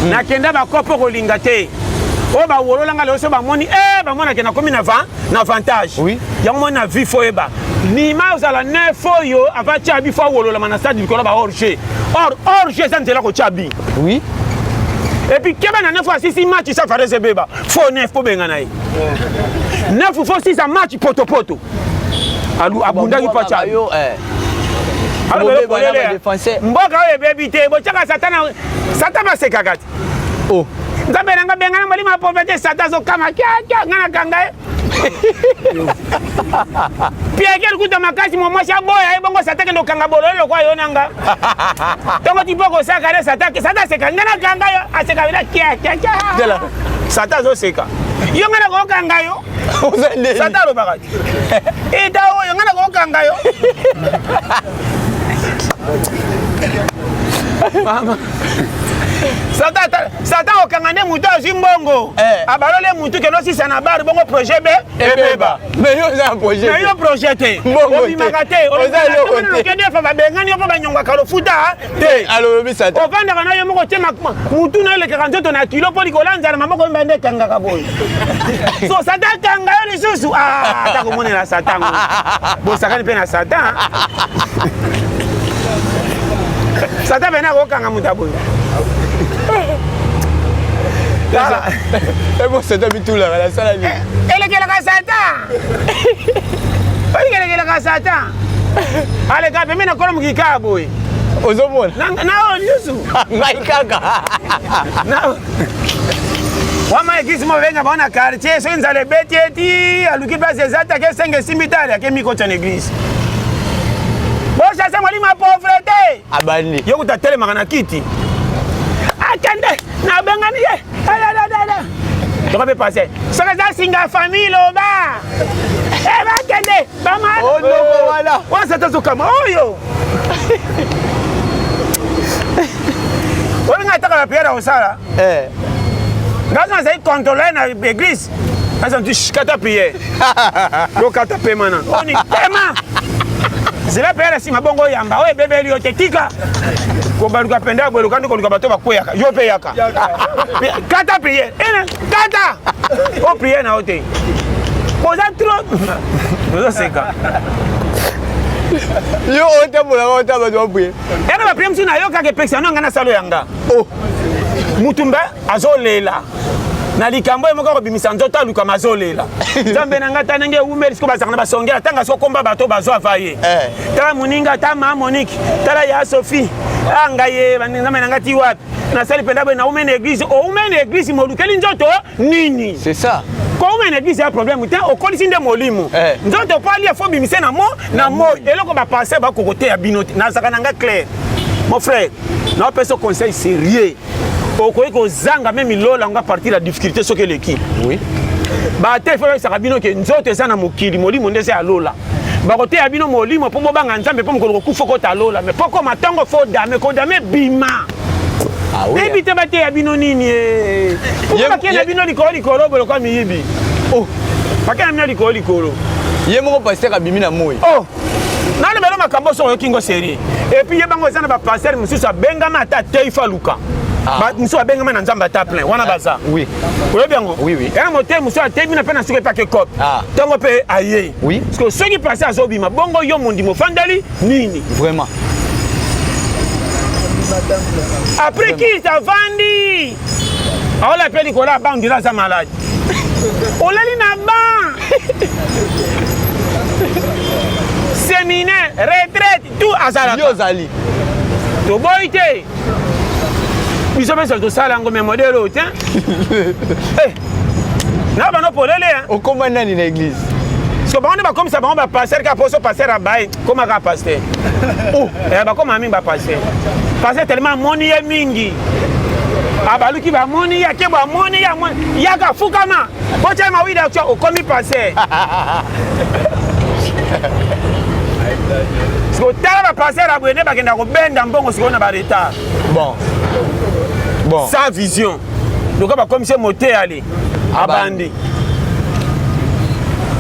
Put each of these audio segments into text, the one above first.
Nakenda bakopo kolinga te. Oyo bawolola nga lelo so bamoni eh bamonake nakomi na na avantage. Oui. Yango moni na vie fo yeba. Nima ozala neuf oyo avant tia bi fo awololama na stade likolo ba hors jeu. Or hors jeu eza nzela kotia bi. Oui. Et puis keba na neuf asisi match sa farese beba. Fo neuf po benga na ye. Neuf fo sisa match poto poto. Alu abundaki pa tia. Yo eh. Mboka oyo ebebi te botiaka satana satan basekaka te. Oh. Nzambe na nga bengana molimo ya pauvreté satan azokama kiakia nga nakanga ye. Pieke likuta makasi mwa mwasi aboya ye bongo satan kende okanga bololo lokola yo na nga. Ntongo ti mpo kosaka ne satan satan aseka nga nakanga yo aseka bena kiakiakia. Satan azoseka. Yo nga nakokanga yo. Satan alobaka te. Eta oyo nga nakokanga yo. Mama. Satan Satan okanga nde moto azwi mbongo eh. Abalole motu kende osisa na bar bongo projet be ebeba. Mais yo oza na projet. Mais yo projet te. Obimaka te. Oza eloko te. Okende fa babengani yo mpo banyongaka lofuta te. Alobi Satan. Ovandaka na yo moko te mutu na elekaka nzoto na kilo mpo likolo ya nzala maboko mibale nde ekangaka boye. So Satan akanga yo lisusu. Ah, ata komonela Satan ngo. Bosakani mpe na Satan. Satan pene akokanga moto ya boye. Ebo Satan bitulaka nasala nini? Elekelaka Satan. Elekelaka Satan. Aleka pembeni na kolo mokika boye. Ozomona? Na oyo lisusu. Ngai kaka. Wama eglise moko benga bango na quartier soki nzala ebeti eti aluki place eza te ake senga esimbi te ale ake mikotisa na eglise. Bochasse molimo ya pauvreté. Abandi. Yo kuta telemaka na kiti. Akende nabengani ye. Toka mpe passe. Soki eza singa ya famille loba. Eh bakende bama. Oh noko wana. Wana sata azokama oyo. Olinga ataka ba prière akosala. Eh. Nga nazali contrôleur na église. Naza nti kata prière. Yo kata pema na. Oni pema. Zela prière nsima bongo oyamba oyo ebebeli yo te tika. Kobaluka penda boye luka nde koluka bato bakweyaka yo mpe yaka. Kata prière. Ene kata. O prière na yo te. Boza trop. Bozoseka. Yo otambolaka ota bato baprier. Yana ba prière mosusu nayokaka epekisa no nga nasalo yanga. Oh. Mutumba azolela na likambo ye moko akobimisa nzoto alukama azolela nzambe na ngai ta ndenge ewumeli siko bazalaka na basongela ntango asokomba bato bazwa ava ye eh. Tala moninga ta ma Monique tala ya Sophie a ngai ye nzambe na ngai ti wapi nasali mpenza boye naume na eglise oume na eglise molukeli nzoto nini? C'est ça. Koume na eglise ya problème te okolisi nde molimo eh. Nzoto po alia fo bimise na mo na moi eloko bapense bakokoteya bino te nazalaka na nga clair mon frère naopesa conseil sérieux okoki kozanga meme lola ngo à partir ya difficulté soki eleki. Oui. Bate fo bayebisaka bino ke nzoto eza na mokili molimo nde eza ya lola bakoteya bino molimo mpo bobanga nzambe mpo mokolo kokufa okota lola mais mpo koma ntongo fo dame kodame bima. Ah oui. Nayebi te bateya bino nini eh. Pourquoi bakei na bino likolo likolo boye lokola miyibi? Oh. Bakei na bino likolo likolo. Ye moko pasteur abimi na moi. Oh. Nalobela makambo soki oyoki ngo sérieux. Et puis ye bango eza na ba pasteur mosusu abengama ata te ifa luka. Ah. Mosusu abengama na nzambe ata plein wana baza. Oui. Oyebi yango? Oui, oui. Yana motei mosusu atemi na mpe na suka epake cope. Ah. Ntongo mpe aye. Oui. Parce que soki pasteur azobima bongo yo mondimo ofandeli nini? Vraiment. Après qui avandi aola mpe likolo ya banc ndila aza malade olali na banc séminaire retraite tout azalaka yo ozali toboyi te biso mpe tosala yango me modele oyo te eh, na bano polele okoma nani na église so bango nde bakomisa bango bapaster kaka poso paster abaye koma kaka paster oh. Eh, bakoma mingi bapaster paster tellement amoni ye mingi abaluki bamoni ye akebo amoni ye amoni yaka fukama botya mawida tya okomi paster siko tala bapaster ya boye nde bakenda kobenda mbongo sikoyo na baretard bon bon sans vision loka bakomisi ye moteyali abandi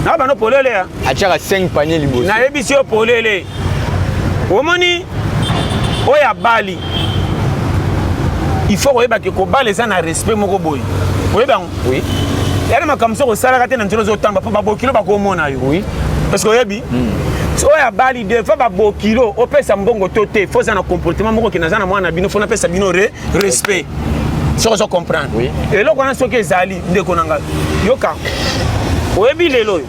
na bano polele ya atiaka 5 panier liboso nayebisi yo polele omoni oyo abali Il faut koyeba ke kobala eza na respect moko boye. Oyeba yango? Oui. Yana makambo soki osalaka te na nzela ozotamba mpo babokilo bakomona yo. Oui. Parce que oyebi oyo abali des fois babokilo opesa mbongo to te, faut oza na comportement moko ke naza na mwana na bino, faut napesa bino respect. Soki ozo comprendre. Oui. Eloko wana soki ezali, ndeko na ngai, yoka, oyebi lelo oyo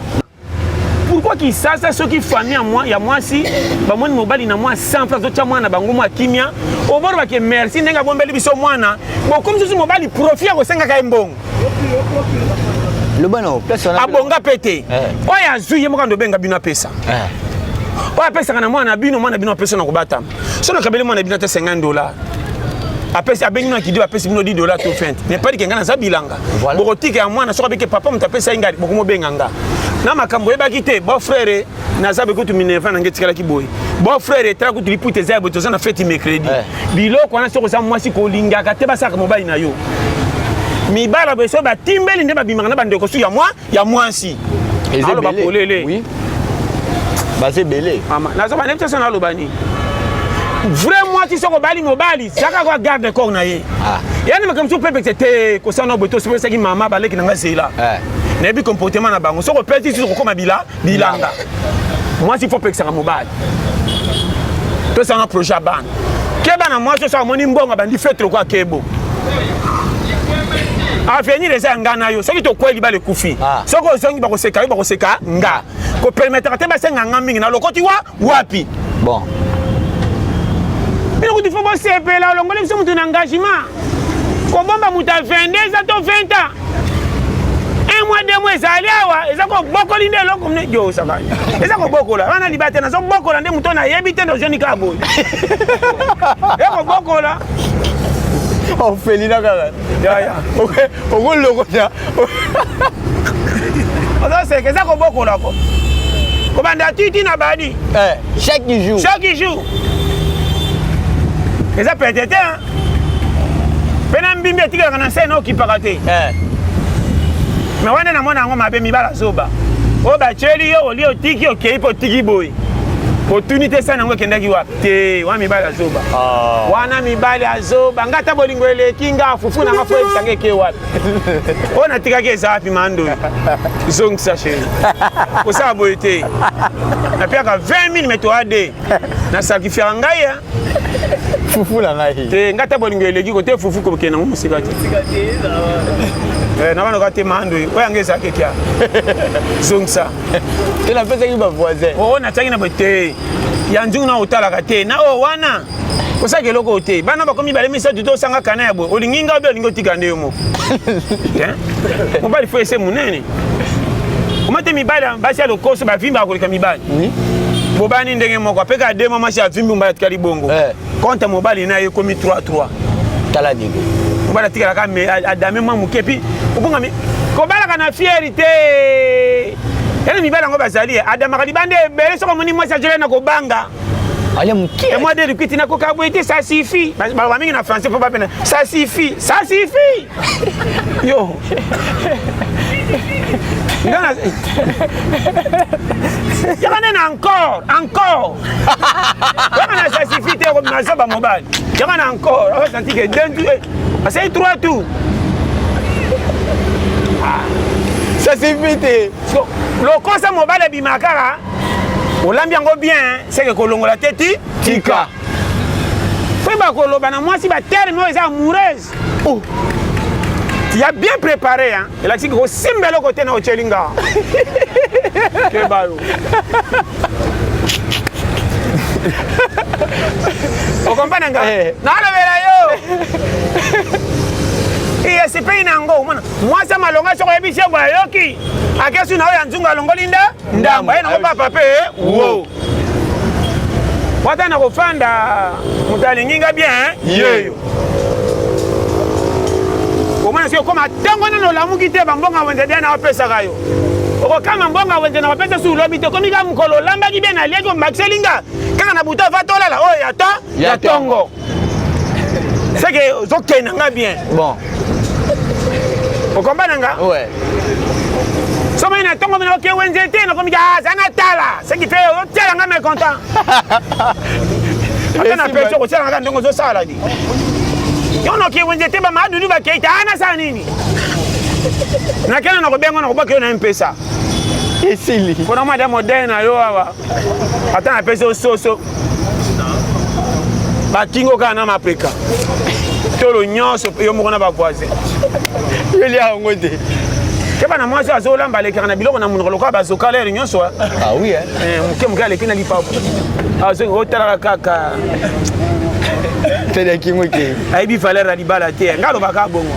pourquoi kisasa soki famille ya mwasi bamoni mobali na mwa 100 francs azotya mwana bango mwa kimia, obolobake merci ndenge abombeli biso mwana, bokomi susu mobali profit ya kosengaka ye mbongo. Loba na place wana. Abonga pe te. Oyo azwi ye moko ando obenga bino apesa. Oyo apesaka na mwana bino, mwana bino apesa na kobatama. So nakabeli mwana bino ata $50, apesi, abengi bino na kidio, apesi bino $10 to 20, mais pas que nga naza bilanga. Bokotika ya mwana soki abiki papa moto apesa ye ngai, bokomobenga nga na makambo oyebaki te. Bon frère, naza boye kutu minerva na ngai etikalaki boye. Bon frère, etala kutu liputa eza ya boye, toza na feti mercredi. Biloko wana soki oza mwasi kolingaka te basalaka mobali na yo. Mibala boye soki batimbeli nde babimaka na bandeko su ya mwasi. Eza Aloba ebele. polele. Oui. Baza ebele. Mama, nazoba nde biso naloba nini? Vrai mwasi soki obali mobali, zaka kwa garde corps na ye. Yani makambo mosusu pepekse te kosala na boye to sopesaki mama baleki na nga zela. Nayebi comportement na bango. Soki opesi susu kokoma bilanga. Mwasi faut pekisaka mobali. Tosanga projet ya bana. Keba na mwasi oso amoni mbongo abandi fete lokola kebo. Avenir eza ya nga na yo. Soki tokweli libala ekufi. Soki ozongi bakoseka yo, bakoseka nga. Kopermettre te basenga nga mingi na lokoti wa wapi. Bon. Bino kutu faut bosepela, olongoli biso motu na engagement. Kobomba moto ya 22 ans to 20 ans. Un mois, 2 mois ezali awa, eza kobokoli nde eloko mne yo osaka. Eza kobokola. Wana libala te, nazobokola nde moto nayebi te nde ozoni kaka boye. Eza kobokola. Orphelinat kaka. Ya, ya. Okolokota. Ozoseka, eza kobokola ko. Kobanda titi na badi. Chaque jour. Chaque jour. Eza pete te, hein? Mpe na mbimbi etikalaka na nse na okipaka te. Mais wana namona yango mabe, mibala zoba. Oyo batieli yo olie otiki okei mpe otiki boye. Otuni te sani yango ekendaki wapi te, wana mibali azoba. Wana mibali azoba. Nga ata bolingo eleki nga fufu na nga fo yebisa nga eke wapi. Oyo natikaki eza wapi mandoyi. Zongisa chéri. Kosala boye te. Napiaka 20 000 mais toa de. Nasacrifiaka ngai ya. Fufu na ngai. Te nga ata bolingo eleki kote fufu kokende nango mosika te. Na bana te mandoyi. Oyo yanga ezalaki ekia. Zongisa. Te napesaki ba voisin. Oh natiaki na boye te. Ya nzungu na otalaka te. Na oyo wana kosaka eloko oyo te. Bana bakomi mibale misato to osanga kana ya boye. Olingi nga obe olingi otika nde yo moko. Hein? Mobali fo ese monene. Oma te mibali basi ya lokoso bavimbaka koleka mibali. Oui. Bobani ndenge moko apeka 2 mois mwasi avimbi mobali atikali bongo. Compte mobali na ye ekomi 3-3. Tala ndenge. Mobali atikalaka me adame mwa moke puis obongami kobalaka na fieri te. Yana mibali yango bazali adamaka libanda ebele soki omoni mwasi azoli na kobanga. Ale moke. Et moi de likwiti na koka boye te, ça suffit. Baloba mingi na français po bapena ça suffit, ça suffit. Yo. Nga na Yaka nene encore, encore. Yaka na ça suffit te ko mazoba mobali. Yaka na encore, on senti que deux tours, asai 3 tours. Ça suffit te. So, lokosa mobali ebima kaka olambi yango bien, c'est que kolongola te ti tika. Fwe bakoloba na mwasi ba terme oyo eza amoureuse. Oh. Tu as bien préparé, hein. Elakisi ko simba eloko te na otyeli nga. Keba yo. Okompana nga? Nalobela yo. Esepeli na yango omona mwasi ya malonga soki oyebi se boye ayoki akesu na oyo ya nzungu alongoli nda ndambo aye nango papa mpe wo wata na kofanda moto alingi nga bien yeyo omona soki okoma ntango nano olamuki te bambongo ya wenze dia na opesaka yo okokama mbongo ya wenze na bapesa su lobi te okomi kaka mokolo olambaki bien naliaki ombakiseli nga kaka na butu ava tolala oyo ya to ya tongo c'est que ozokende nga bien. Bon. Okombana nga? Ouais. Soki na ntongo mina oke wenze te nakomi ka aza na tala ce qui fait otiala nga mécontent. Ata na pesi okotiala nga ndenge ozosala di. Yo noki wenze te bamadudu bakei te anasala nini? Nakenda na kobenga na kobwaka yo na mpesa. Esili. Mpona mwa da modele na yo awa ata napesi yo soso bakingo kaka na mapeka tolo nyonso yo moko na bavoisin. Yo lia yango te. Keba na mwasi azolamba alekaka na biloko na monoko lokola bazoka lere nyonso. Ah oui, hein? Eh, moke moke aleki na lipapu azongi otalaka kaka tele kingo ekei. Ayebi valeur ya libala te. Nga alobaka bongo,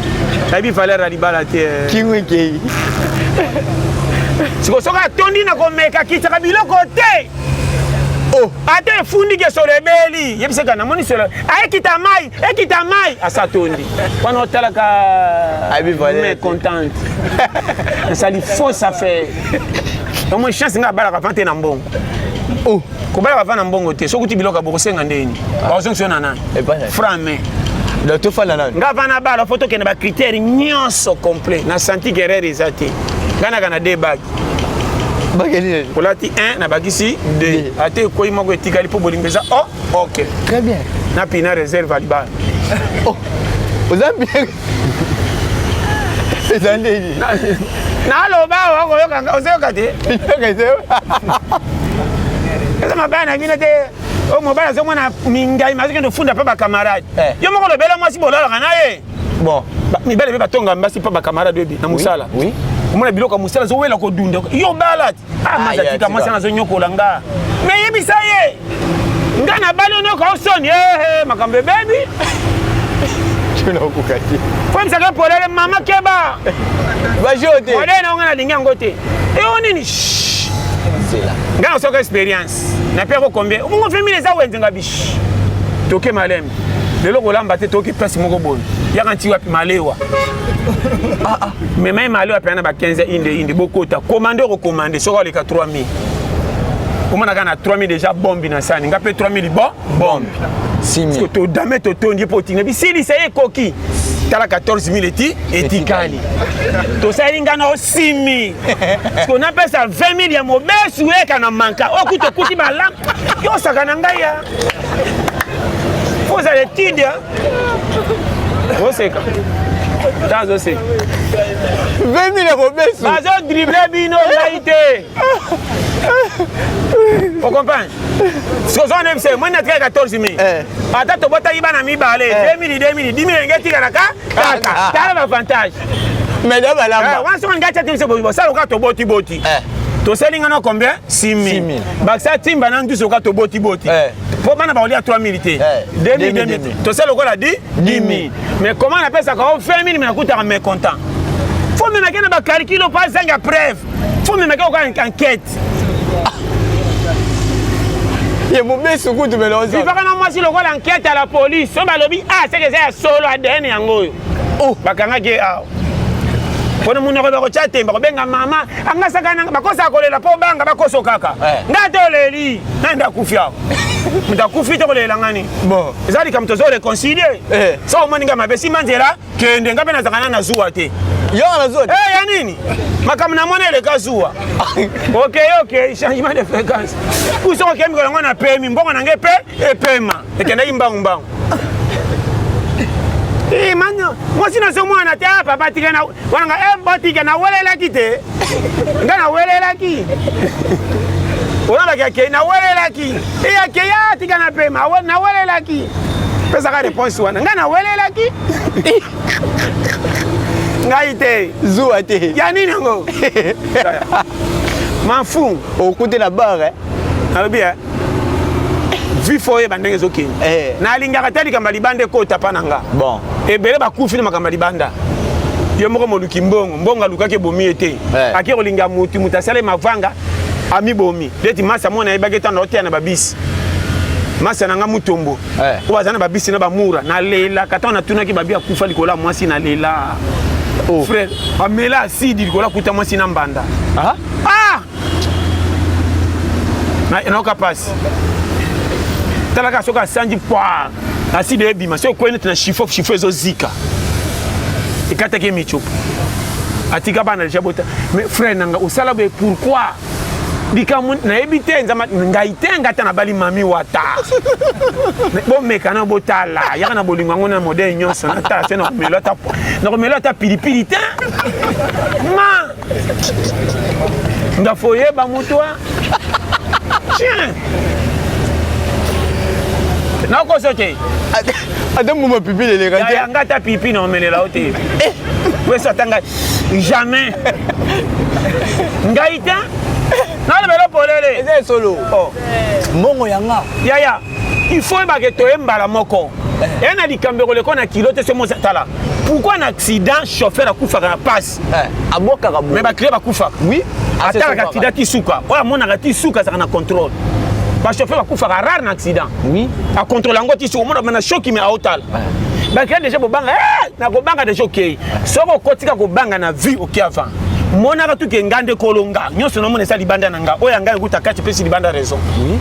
ayebi valeur ya libala te. Kingo ekei. Siko soki atondi na komeka akitaka biloko te. Oh. Ata efundi ke solo ebeli, yebisaka namoni solo ayekita mai, ekita mai, asa tondi wana otalaka Ayebi valeur te. Mécontente, esali fausse affaire. Omoi chance nga abalaka va te na mbongo. Oh. Kobalaka va na mbongo te, soki kuti biloko ya bokosenga ndeni bazongisa yo na nani? Epai na- Franc main. Donc tofanda nani? Nga va na bala, fo tokende bacritère nyonso complet na santi ke erreur eza te. Nga naka na deux bag. Bakeli. Olati 1, nabakisi 2, ate ekoyi moko etikali mpo bolingo eza o ok. Très bien. Napina réserve ya libala. Oh. Oza bien. Eza ndeni. Naloba awa okoyoka nga, ozoyoka te. Eza mabaya na bino te. Oyo mobali azomona mingai azokende ofunda mpe bacamarade. Eh. Yo moko lobela mwasi bolalaka na ye. Bon. Mibali mpe batonga basi mpe bacamarade oyebi na mosala. Oui. Omona biloko ya mosala ezowela kodunda. Yo bala te. Ah, Ah, masa ya, tika tika. mwasi wana azonyokola nga. Me yebisa ye. Nga nabali onoka osoni. Eh, makambo ebebi. Tuna okoka te. Fo yebisaka polele mama keba. Bajo te. Modele na ngo nalingi yango te. Eyo nini? Shh. Zela. Nga nasoka expérience napiyako combien omongo 20 000 eza wenze nga bish toke malembe lelo kolamba te, toke place moko boye yaka nti wapi malewa mema ye malewa pena na ba 15 inde inde bokota commande okocommande soki oleka 3000 omonaka na 3000 déjà bombi na sani nga mpe 3000 bon bombi. 6000. Todame totondi mpo otinga bisilisa ye ekoki tala 14 000 eti etikali tosali nga na osimi parceke napesa 20 000 ya mobesu eka na manka okuti okuti malamu yo osaka na ngai ya fo ozala etide oseka ta azoseka. 20 000 ya mobesu. Bazodrible bino, ngai te, ocomprendre? Sozo na biso moi natikali 14 000. Eh. Ata tobotaki bana mibale, 2000 2000 10 000 enge etikalaka kaka. Tala baavantage. Mais da balamba. Wana soki ngai tia te biso bosala oka tobotiboti. Eh. Tosali nga na combien? 6 000. 6 000. Bakisa timba na ndusu oka tobotiboti. Eh. Mpo bana bakolia 3 000 te. Eh. 2 000 2000, 2 000 tosali lokola 10 000. Mais comment napesaka o 20 000 me nakutaka mécontent? Fo memake na bacalcule mpo azanga preuve, fo memake oka enquête. Ye mobesu kutu mele oza. Vivaka na mwasi lokola enquête ya la police. So balobi a seke eza ya solo, ADN yango oyo. Oh. Bakangaki ye awa mpona monoko bakotya temba kobenga mama angasaka nanga bakosaka kolela mpo banga bakoso kaka. Eh. Nga te oleli nani nde akufi awa? Moto akufi te kolela ngani? Bon. Eza likambo tozo réconcilie. Eh. So omoni nga mabe nsima nzela kende, nga mpe nazalaka na zuwa te. Yo na zuwa te. Eh, ya nini makambo namoni eleka zuwa. Ok, changement de fréquence kuso okei mikolo yango napemi mbongo na ngai mpe epema ekendaki mbangu mbangu. Eh, mano mwasi nazomwana te. Ah, papa tika na wana nga eh, botika nawelelaki te, nga nawelelaki olobaki akei nawelelaki e akei a tika na pema nawelelaki pesaka réponse wana nga nawelelaki ngai te. Zuwa te. Ya nini yango mafu? Okute na bar eh. Nalobi eh, vi fo oyeba ndenge ezokende. Eh. Nalingaka te likambo ya libanda ekota mpa na nga. Bon. Ebele bakufi na makambo ya libanda. Yo moko moluki mbongo, mbongo alukaki ebomi ye te. Eh. Ake kolinga motu, moto asala ye mavanga, amibomi neti masa mwana ayebaki ntango oteya na babisi masa na nga mutombo Eh. oyo aza na babisi na bamura. Nalelaka ntango natunaki babi akufa likolo ya mwasi, nalela. Oh. Frère amela asidi likolo akuta mwasi na mbanda. Ah? Ah! Nayoka pasi. Talaka soki asanji pwa asidi ebima, soki ekwei neti na chiffon, chiffon ezozika, ekataki ye michopo, atika bana deja bota. Mais frère nanga osala boye pourquoi? Likambo nayebi te, nzambe ngai te, ngai ata nabali mami wata. Bomeka na botala, yaka na bolingo yango na modèle nyonso, natala se nakomela ata nakomela ata pilipili te. Ma nga foyeba moto a chien. Nakoso te. Ata mbuma pipi eleka te. Yanga ata pipi na omelela yo te. Weso ata ngai jamais. Ngai te. Nalobela polele. Eza solo. Oh. Mbongo yanga. Yaya, il faut oyebake toye mbala moko. Eya na likambo ekoleka na kilo te so mosa tala. Pourquoi na accident chauffeur akufaka na pasi? Abwakaka Mais ba client bakufaka. Oui. Atalaka accident ti suka. Oyo amonaka ti suka azalaka na contrôle. Ba chauffeur bakufaka rare na accident. Oui. Acontrôle yango ti suka omona na choki mais aotala. Ba client déjà bobanga, nakobanga déjà okei. Soki okotika kobanga na vie oki avant. Monaka tuke nga nde kolonga. Nyonso namona eza libanda na nga. Oyo ya ngai ekuta kati epesi libanda raison. Oui.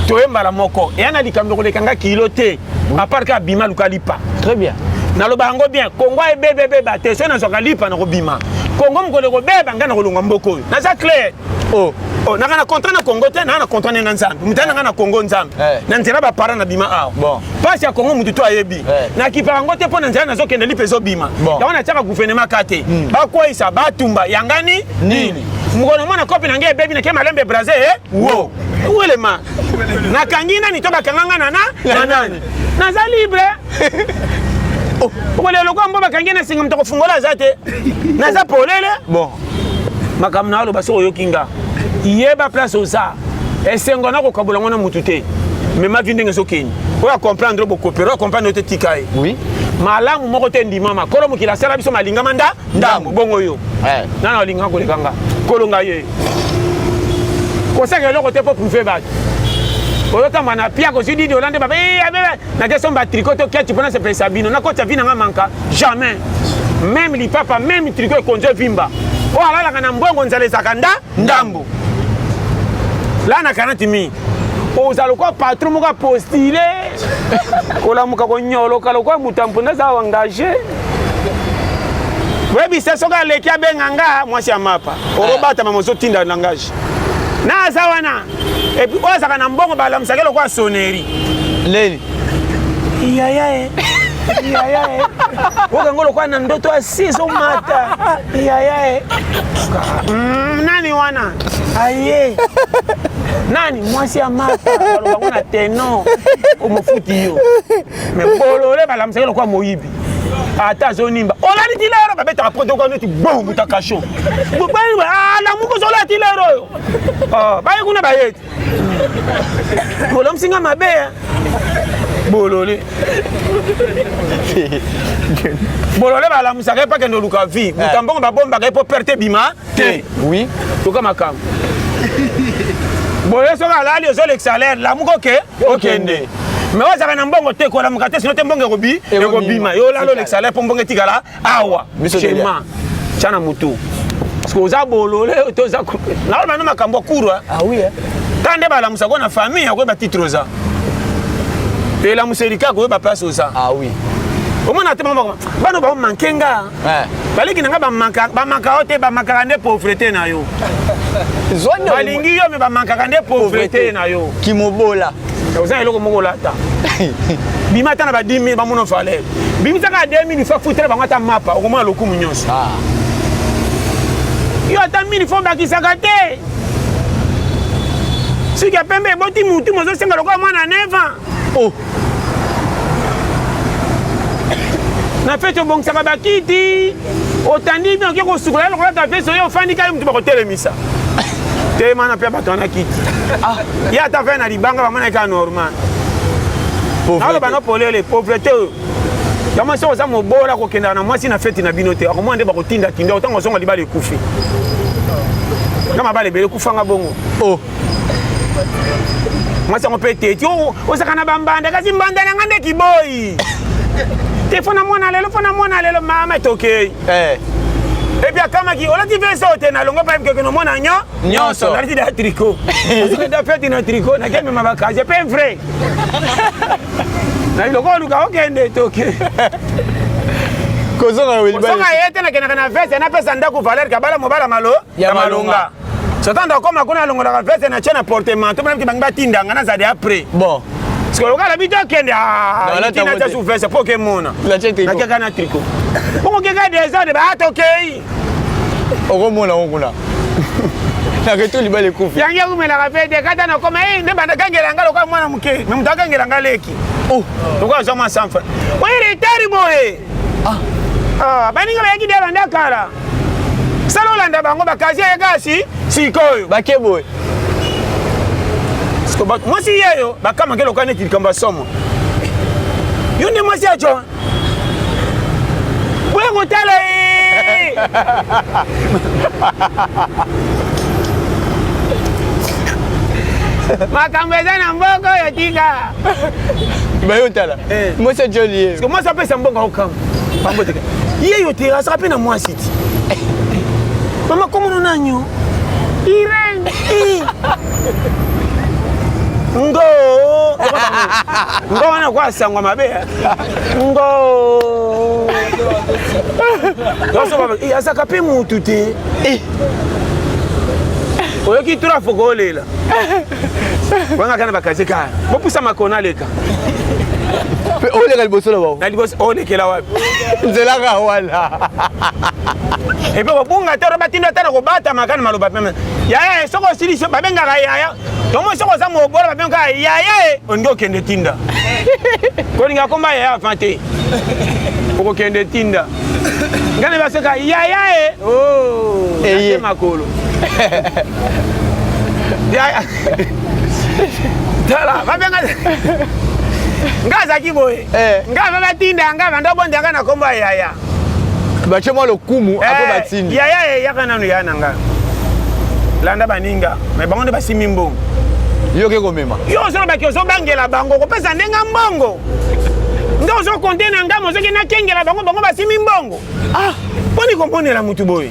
Toye mbala moko. Eya na likambo koleka nga kilo te. À part ka bima luka lipa. Très bien. Naloba yango bien. Kongo ebebebeba te. Soki nazwaka lipa nakobima. Kongo mokolo ekobeba ngai nakolongwa mboka oyo. Naza clair. Oh. Oh, nanga na contrat na Congo te, nanga na contrat na Nzambe. Mutu nanga na Congo Nzambe. Na nzela ba parents na bima awa. Bon. Pasi ya Congo mutu to ayebi. Nakipaka yango te mpo na nzela nazokende lipa ezobima. Bon. Yango natiaka gouvernement ka te. Bakweyisa batumba yangani nini. Mokolo mwana kopi na ngai ebebi nake malembe braze eh? Wo. Welema. Nakangi nani to bakanga nga na na na nani. Naza libre. Okolela lokola mbo bakangi na singa moto akofungola aza te. Naza polele. Bon. Makambo na aloba soki oyoki nga. Yeba place oza. Esengo na kokabola ngo na mutu te. Mema vi ndenge ezokende. Oyo acomprendre bokopera, oyo acomprendre te tika ye. Oui. Malamu moko te ndimama. Kolo mokili asala biso malingama nda ndambo bongo yo. Nana olinga koleka nga. Kolo nga ye. Kosaka eloko te po prouver bato. Ozotamba na pia kozwi didi olande ba nake somba tricot to ketch mpona sepelisa bino. Nakotya vi na nga manka jamais. Même lipapa, même tricot ekonzo evimba. Oyo alalaka na mbongo nzala ezalaka nda ndambo. La na 40 000. Oza lokola patron moko apostile. Kolamuka konyoloka lokola moto ya mponda aza engagé. Oyebisa soki aleki abenga nga mwasi ya mapa. Okobatama mozotinda langage. Na aza wana. Et puis oyo azalaka na mbongo balamusaka lokola sonnerie. Leli. Yaya e. Yaya e. Okango lokola na ndoto asi ezomata. Yaya e. Nani wana? Aye. Nani mwasi ya mapa balobango na teno omofuti yo. Mais bolole balamusaka lokola moyibi. Ata azonimba. Olali ti lero babetaka protocole neti bom muta cachot. Alamuko ozola ti lero oyo. Oh, baye kuna baye ti. Bolomisi nga mabe. Bolole. Bolole balamusaka ye mpo akende oluka vie. Moto ya mbongo babombaka ye mpo perte ebima te. Oui. Luka makambo. Boye soki alali ozolekisa lere lamuka oke okende. Mais ozalaka na mbongo te kolamuka te sino te mbongo ekobi ekobima. Yo olala olekisa lere mpo mbongo etikala awa. Schéma. Tya na motu. Parce que oza bolole to oza naoloba no makambo ya cour. Ah oui. Ka nde balamusaka na famille akoyeba titre oza. Elamuseli kaka koyeba place oza. Ah oui. Omona te mama bana ba manque nga. Baleki na nga ba manka ba manka yo te ba mankaka nde pauvreté na yo. Balingi yo mais ba mankaka nde pauvreté na yo. Kimobola. Oza eloko moko olata. Bima ata na ba 10 000 bamona valeur. Bimisaka 2 000 fa futela bango ata mapa okomona lokumu nyonso. Yo ata 1000 fo bakisaka te. Soki ya pembe eboti mutu mozosenga lokola mwana 9 ans. Oh. Na fete obongisaka bakiti otandi bien oke kosukola lokola ta fete oyo ofandi kaka mutu bakotelemisa. Telema na mpe bato wana kiti. Ye ata fai na libanga bamonaki kaka normal. Naloba no polele pauvreté oyo. Yango soki oza mobola kokendaka na mwasi na feti na bino te akomona nde bakotinda tinda otango ozonga libala ekufi. Nga mabala ebele ekufanga bongo. Oh. Mwasi yango mpe teti ozalaka na bambanda kasi mbanda na nga nde kiboyi. Te fo na mwana lelo fo na mwana lelo mama tokei. Et puis akamaki olati veste oyo te na longo mpe keke nomona nyo nyonso nalati da tricot. Ozokenda feti na tricot nakemema bakazi mpe vrai. Na biloko oluka okende toke. Kozonga ye te nakendaka na veste napesa ndako valeur kabala mobala malo ya malonga. Satan ndakoma kuna alongolaka veste na tie na portemanteau mpona bangi batinda nga nazali après. Bon. Sikoyo lokola bi tokende tina tia su veste mpo okemona. Nakeka na tricot. Bongo keka desordre ba tokei. Okomona ngo kuna. Na retour libala ekufi. Yangi akumelaka mpe te kata nakoma eh, nde banda kangela nga lokola mwana moke me moto akangela nga leki. Oh. Lokola azwa mwa 100 francs. Oye retard boye. Ah. Ah, baninga bayaki de banda kala. Sala olanda bango bakazi ya kasi sikoyo. Bake boye. Mwasi yeyo bakamake lokola neti likambo ya somo. Yo nde mwasi ya John. Boye kotala ye. Makambo eza na mboka oyo tika. Bayo tala. Eh. Mwasi ya John ye. Mwasi apesa mbongo aokama. Bango te. Ye yo te asaka mpe na mwasi ti. Mama komono nanyo. Irene. Eh. Ngo. Ngo wana kwa sangwa mabe. Eh. Ngo. Eh, azaka mpe mutu te. Eh. Oyoki tura foko olela. Wanga kana bakaze ka. Bopusa makona leka. Mpe oleka liboso na bango. Na liboso olekela wapi? Nzela kaka wana. Epe kobunga te batinda ata na kobatama kaka na maloba peme. Yaya soki osilisi babengaka yaya. Tomo soki oza mobola babengaka yaya e olingi okende tinda. Kolinga komba yaya avant te. Okokende tinda. Ngai na baseka yaya e. Oh, Eye. makolo. Yaya. Tala, babenga nga azalaki boye Eh. nga va batinda nga banda obondela nga na kombo ya yaya Batie mwa lokumu Eh, apo batindi. yaya eyaka nanu yaya na nga landa baninga me bango nde basimbi mbongo Yo ke komema. yo ozolobaki ozobangela bango kopesa ndenge mbongo nde ozokonte na ngambo ozoki nakengela bango bango basimbi mbongo ah mponi komonela motu boye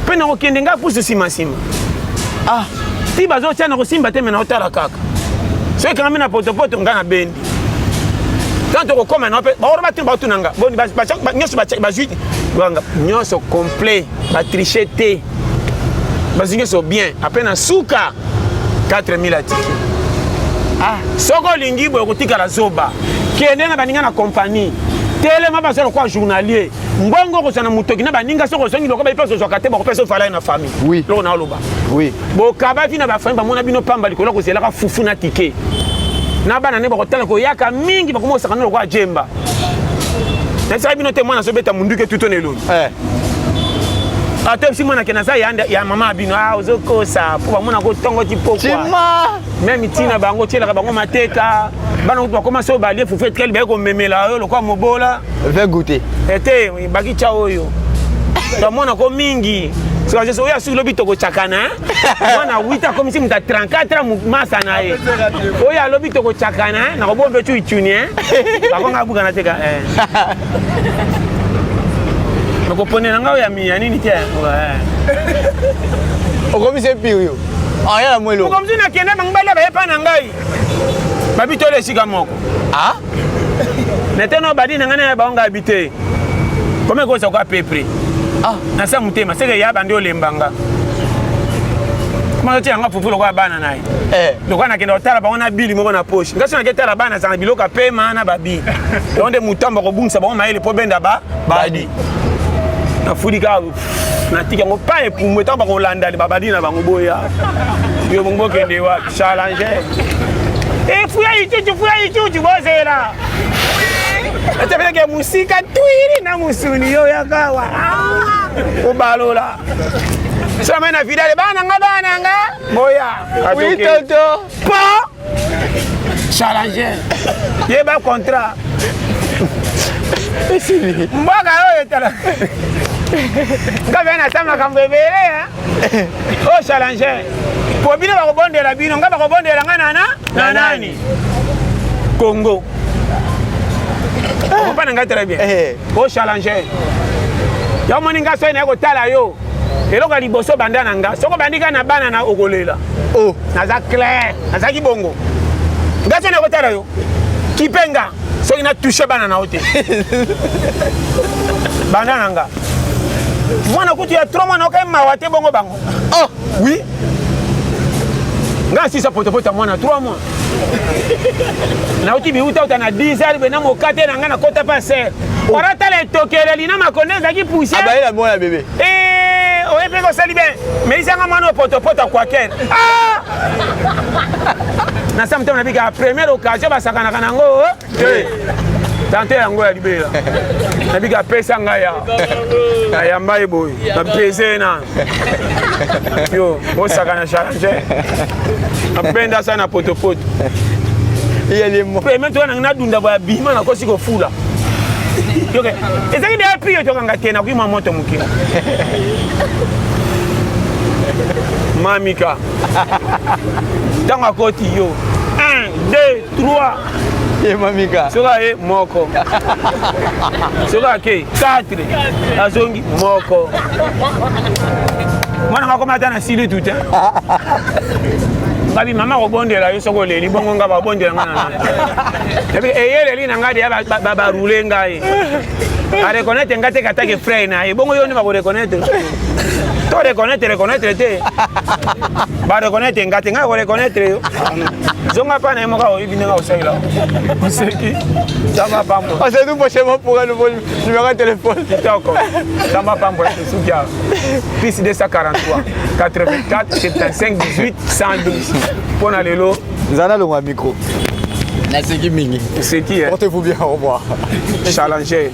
mpe nakokende nga pusu nsima nsima ah ti bazotya na kosimba te me naotala kaka soki ekangami na potopoto nga na bendi tant tokokoma na mpe baoro batuna batuna nga boni nyonso bazwi banga nyonso complet batriche te bazwi nyonso bien apres na suka 4000 atiki ah soki olingi boye okotikala zoba kende na baninga na compagnie telema baza lokola journalier mbongo okozwa na motoki na baninga soki ozongi lokola bayebi ozozwaka te bakopesa valeur na famille Oui. loko na oloba Oui. bokabaki na bafamille bamona bino pamba likolo kozelaka fufu na tike na bana nde bakotala koyaka mingi bakoma kosaka na lokola jemba nayebisaka bino te mwana azobeta munduki etuto na elongi Eh. ata ebisi mwana ke naza ya, ya mama ya bino ah, ozokosa mpo bamona kotongo ti pokwa Chima. meme ntina bango otielaka bango mateka bana kutu bakoma so balie fufu etikali baye komemela yo lokola mobola Viens goûter. ete bakitya oyo tomona ko mingi soki oyo asuki lobi tokotyakana mwana 8 akomisi moto ya 34 masa na ye oyo alobi tokotyakana nakobomba ecu icuni bakonga abukana te ka nakoponela ngai oyo ya nini te Okomisi epiri yo. Ah, ya mwelo. okomisi nakende bango balia baye pa na ngai babitola esika moko Ah? nateno badi na ngai na bango ngai bi te kome kosa ko à peu près Ah. nasa motema seke ya bandi olemba nga mazotia yanga fufu lokola bana na ye Eh. lokola nakende kotala bango na bili moko na poche nga so nake tala bana azala na biloko ya pema na babili yango nde motambo akobungisa bango mayele mpo benda ba badi nafuli kaka natiki yango pa epumbwe ntango bakolanda babadi na bango boya yo bongo bokende wapi challenge efuya icucu fuya icucu bozela atepeleke mosika twiri na mosuni yo yakawa obalola samai na vidale bana nga bana nga boya Oui, tonton. po challenger yeba contrat Esili. mboka oyo tala nga mpe nasa makambo ebele oyo challenger po bino bakobondela bino nga bakobondela nga nana na nani Congo okopana ngai très bien Eh. o challenger yo omoni nga soki naye kotala yo eloko ya liboso banda na nga soki obandi kaka na bana na okolela Oh. naza clair nazalaki bongo nga soki naye kotala yo kipe nga soki na touche bana na yo te banda na nga mwana kutu ya 3 mwana okai mawa te bongo bango Oh oui, ngai asisa potopoto ya mwana 3 mois, nauti biutauta na 10 heures bena mokate na ngai, nakota mpe ser ora tala etokeleli na makonde ezalaki poussière. Abayela mwana bébé. Oye mpe kosali bien, melisanga mwana oyo potopoto akwaker na sa motema. Nabika première occasion basakanaka nango te, tante yango ya libela. Nabika apesa ngai ya nayamba ye boye, napese na yo bosakana challenge, napenda sa na potopoto. Eyali mo. Premier toka nangi nadunda boye, abima, nakosi kofula. Yoke ezalaki deya pio, tokanga te, nakoki mwa moto moke. Mamika ntango akoti yo 1 2 3. Ye mamika. Soki aye moko, soki ake 4, azongi moko, mwana nga akoma ata na sili tu te. Ngabi mama kobondela yo soki oleli bongo, nga babondela nga na nani? Eyeleli na ngai deya, barule ngai, areconnaître nga te katake frère na ye. Bongo yo nde bakoreconnaître to reconnaître, reconnaître te, bareconnaître nga te, ngai koreconnaître yo. Zonga mpa na ye moko, oyebi ndenge osalela oseki. Nzambe apambola. On se retrouve prochainement pour un nouveau numéro de téléphone. Kitoko, Nzambe apambola. Tosuki awa: +243 84 75 18 112 mpo na lelo. Nzala longwa micro. Naseki mingi. Oseki. Portez-vous bien, au revoir. Challenger.